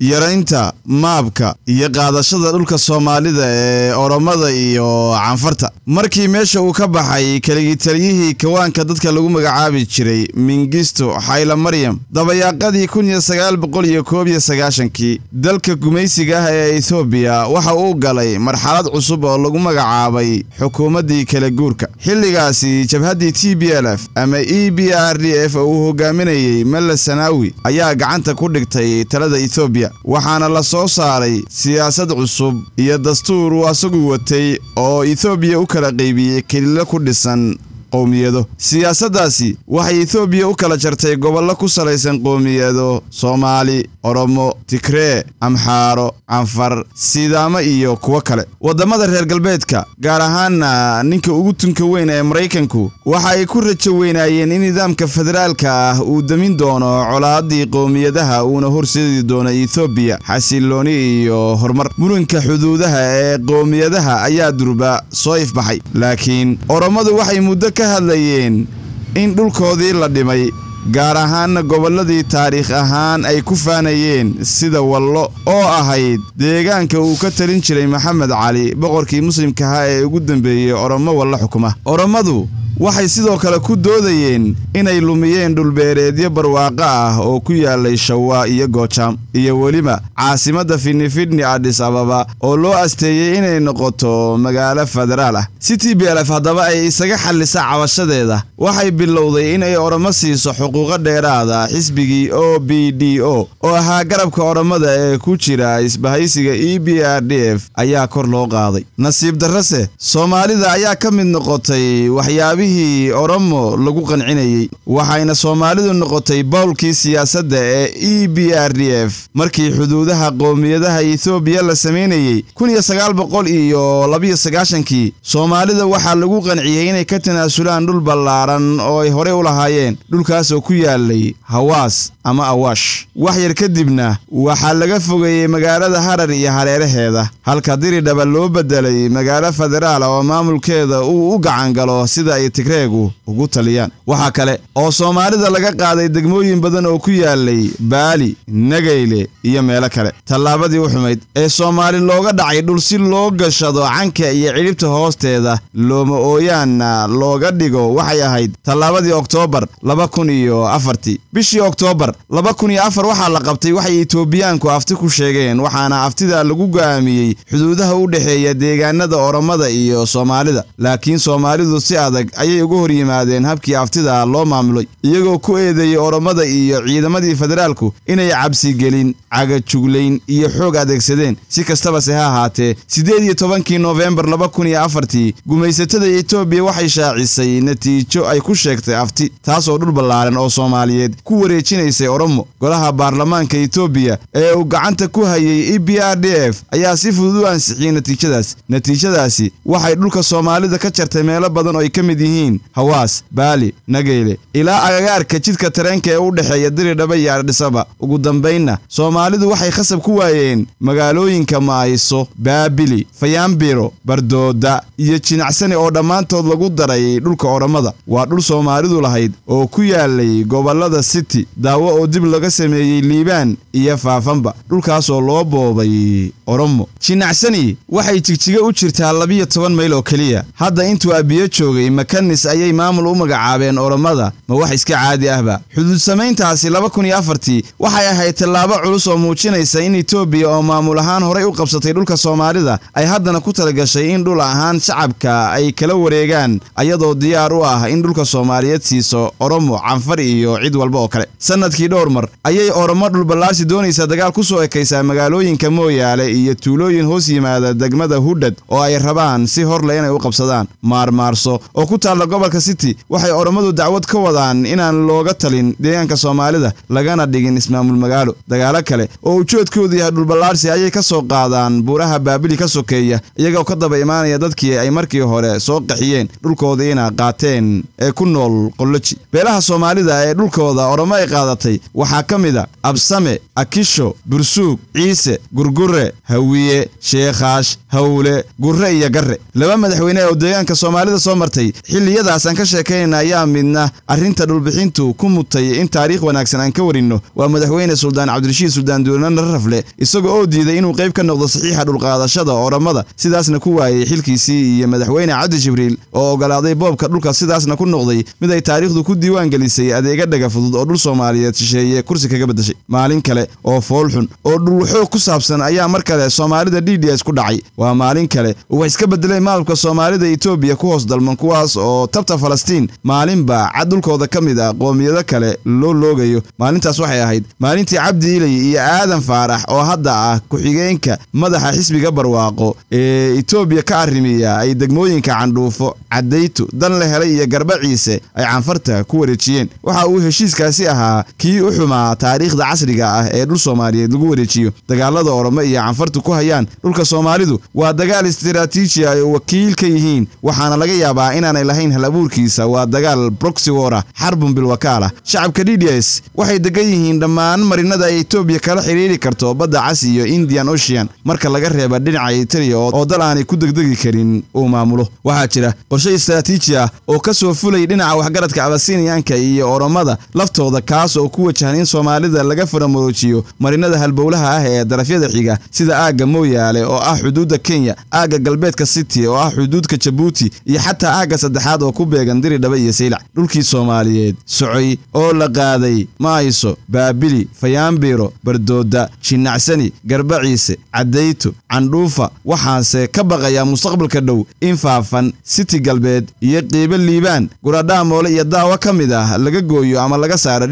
Yaraynta maabka iyo qaadashada dhulka Soomaalida ee Oromada iyo Canfarta. Markii meesha uu ka baxay keligii taliyihii kawaanka dadka lagu magacaabi jiray Mingisto Haile Mariam dabayaaqadii 1991kii, dalka gumaysiga ah ee Ethiopia waxa uu galay marxalad cusub oo lagu magacaabay xukuumaddii kala guurka. Xilligaasi jabhaddii TPLF ama EPRDF oo uu hogaaminayay Meles Zenawi ayaa gacanta ku dhigtay talada Ethiopia, waxaana la soo saaray siyaasad cusub iyo dastuur uu asagu watay oo Ethiopia u kala qaybiyey kelilo ku dhisan qowmiyado. Siyaasaddaasi waxay Ethiopia u kala jartay gobollo ku salaysan qowmiyado: Soomaali, Oromo, Tigree, Amxaaro, Canfar, Sidaamo iyo kuwo kale. Waddamada reer galbeedka, gaar ahaana ninka ugu tunka weyn ee Maraykanku, waxa ay ku rajo weynaayeen in nidaamka federaalka ah uu damin doono colaadii qowmiyadaha, uuna horseedi doono Ethiopia xasilooni iyo horumar. Muranka xuduudaha ee qowmiyadaha ayaa durba soo ifbaxay, laakiin Oromadu waxay muddo ka hadlayeen in dhulkoodii la dhimay, gaar ahaanna gobolladii taariikh ahaan ay ku faanayeen sida Wallo oo ahayd deegaanka uu ka talin jiray Maxamed Cali, boqorkii muslimka ahaa ee ugu dambeeyey Oromo Wallo xukuma. Oromadu waxay sidoo kale ku doodayeen inay lumiyeen dhulbeereedyo barwaaqo ah oo ku yaalay Shawa iyo Goojaam, iyo weliba caasimadda Finifidhni Addis Ababa oo loo asteeyey inay noqoto magaalo federaal ah. Si TPLF haddaba ay isaga xallisa cabashadeeda, waxay bilowday in ay Oromo siiso xuquuqo dheeraada. Xisbigii OPDO oo ahaa garabka Oromada ee ku jira isbahaysiga EPRDF ayaa kor loo qaaday. Nasiib darrase, Soomaalida ayaa ka mid noqotay waxyaabihii Oromo lagu qancinayey, waxayna Soomaalidu noqotay bowlkii siyaasadda ee EPRDF. Markii xuduudaha qowmiyadaha Ethiopia la sameynayey 1992kii, Soomaalida waxaa lagu qanciyey inay ka tanaasulaan dhul ballaaran oo ay horey u lahaayeen, dhulkaasoo ku yaalay Hawaas ama Awaash. Wax yar kadibna waxaa laga fogeeyey magaalada Harar iyo hareeraheeda, halka Diridhaba loo bedelay magaalo federaal oo maamulkeeda uu u gacan galo sida ay Tigreegu ugu taliyaan. Waxaa kale oo Soomaalida laga qaaday degmooyin badan oo ku yaalay Baali, Nagayle iyo meelo kale. Tallaabadii u xumayd ee Soomaali looga dhacay dhul si loo gashado canka iyo cidhibta hoosteeda looma ooyaanna looga dhigo waxay ahayd tallaabadii Oktoobar 2004. Bishii Oktoobar 2004 waxaa la qabtay waxay Itoobiyaanku afti ku sheegeen, waxaana aftida lagu go'aamiyey xuduudaha u dhexeeya deegaanada Oromada iyo Soomaalida. Laakiin Soomaalidu si adag ayay uga hor yimaadeen habkii aftida loo maamulay, iyagoo ku eedeeyey Oromada iyo ciidamadii federaalku inay cabsigelin, cagajuglayn iyo xoog adeegsadeen. Si kastabase ha ahaatee, 18kii Noofembar 2004 gumaysatada Etoobiya waxay shaacisay natiijo ay ku sheegtay afti, taasoo dhul ballaaran oo Soomaaliyeed ku wareejinaysay Oromo. Golaha baarlamaanka Etoobiya ee uu gacanta ku hayay EPRDF ayaa si fudud u ansixiyey natiijadaas. Natiijadaasi waxay dhulka Soomaalida ka jartay meelo badan oo ay ka mid yihiin Hawaas, Baali, Nageyle ilaa agagaarka jidka tareenka ee u dhexeeya Diridhaba iyo Ardhisaba. Ugu dambaynna Soomaalidu waxay khasab ku waayeen magaalooyinka Maayso, Baabili, Fayaambiro, Bardooda iyo Jinacsani oo dhammaantood lagu daray dhulka Oromada. Waa dhul Soomaalidu lahayd oo ku yaalay gobollada City, Daawo oo dib laga sameeyey, Liibaan iyo Faafanba, dhulkaasoo loo boobay Oromo. Jinacsani waxay Jigjiga u jirtaa 12 mayl oo keliya. Hadda intuu Abiyo joogay, Makanis ayay maamul u magacaabeen Oromada. Ma wax iska caadi ahba? Xuduud samayntaasi 2004 waxay ahayd tallaabo culus oo muujinaysa in Etoobiya oo maamul ahaan horay u qabsatay dhulka Soomaalida ay haddana ku talagashay in dhul ahaan shacabka ay kala wareegaan, ayadoo diyaar u ah in dhulka Soomaaliyeed siiso Oromo, Canfar iyo cid walba oo kale. Sanadkii dhowr mar ayay Oromo dhulballaarsi doonaysaa dagaal ku soo ekaysaa magaalooyinka Mooyaale iyo tuulooyin hoos yimaada degmada Hudhad oo ay rabaan si horle inay u qabsadaan. Maarmaarso oo ku taalla gobolka City waxay Oromadu dacwad ka wadaan inaan looga talin deegaanka Soomaalida, lagana dhigin ismaamul magaalo. Dagaalo kale oo ujeedkoodu yahay dhulballaarsi ayay ka soo qaadaan buuraha Baabili ka sokeeya, iyagoo ka daba imaanaya dadkii ay markii hore soo qaxiyeen, dhulkoodiina qaateen ee ku nool Qolloji. Beelaha Soomaalida ee dhulkooda Oromo ay qaadatay waxaa ka mid a Absame, Akisho, Bursuug, Ciise, Gurgure, Hawiye, Sheekhaash, Hawle, Gurre iyo Garre. Laba madaxweyne oo deegaanka Soomaalida soo martay. Xilliyadaas aan ka sheekaynayna ayaa midna arrinta dhulbixintu ku mutay in taariikh wanaagsan aan ka warinno. Waa madaxweyne Suldaan Cabdirashiid Suldaan Duulana Rafle, isaga oo diiday inuu qayb ka noqdo saxiixa dhulqaadashada Oromada, sidaasna ku waayey xilkiisii, iyo madaxweyne Cabdi Jibriil oo ogolaaday boobka dhulka, sidaasna ku noqday mid ay taariikhdu ku diiwaan gelisay adeega dhaga fudud oo dhul Soomaaliyeed shisheeye kursi kaga beddeshay. Maalin kale oo foolxun oo dhulxoog ku saabsan ayaa mar kale Soomaalida DDS ku dhacay. Waa maalin kale oo wax iska bedelay maalka Soomaalida Itoobiya ku hoos dalman, kuwaas oo tabta Falastiin maalinba cad dhulkooda ka mid ah qoomiyado kale loo loogayo. Maalintaas waxay ahayd maalintii Cabdi Ilay iyo Aadan Faarax, oo hadda ah ku-xigeenka madaxa xisbiga Barwaaqo ee Itoobiya ka arrimiya, ay degmooyinka Candhuufo, Cadayto, Dan la Helay iyo Garba Ciise ay Canfarta ku wareejiyeen. Waxa uu heshiiskaasi ahaa kii u xumaa taariikhda casriga ah ee dhul Soomaaliyeed lagu wareejiyo. Dagaalada Oromo iyo Canfartu ku hayaan dhulka Soomaalidu waa dagaal istiraatiiji ay wakiil ka yihiin, waxaana laga yaabaa inaanay lahayn hal abuurkiisa. Waa dagaal proxy war ah, xarbun bilwakaala. Shacabka DDS waxay degan yihiin dhammaan marinada ay Itoobiya kala xiriiri karto badda Cas iyo Indian Ocean, marka laga reeba dhinaca Italiya oo dal aanay ku degdegi karin uu maamulo. Waxaa jira qorshe istiraatiiji ah oo ka soo fulay dhinaca waxgaradka Abasiniyaanka iyo Oromada laftooda, kaas oo ku wajahan in Soomaalida laga faramoroojiyo marinada halbowlaha ah ee darafyada xiga, sida aagga Mooyaale oo ah xuduudda Kenya, aagga galbeedka City oo ah xuduudka Jabuuti, iyo xataa aagga saddexaad oo ku beegan Diridhaba iyo Saylac. Dhulkii Soomaaliyeed socay oo la qaaday Maayso, Baabili, Fayaanbiiro, Bardooda, Jinacsani, Garba Ciise, Cadayto, Candhuufa. Waxaanse ka baqayaa mustaqbalka dhow in Faafan, City Galbeed iyo Qiibo, Liibaan, Guradhaamoole iyo Daawo ka mid ah laga gooyo ama laga saaro.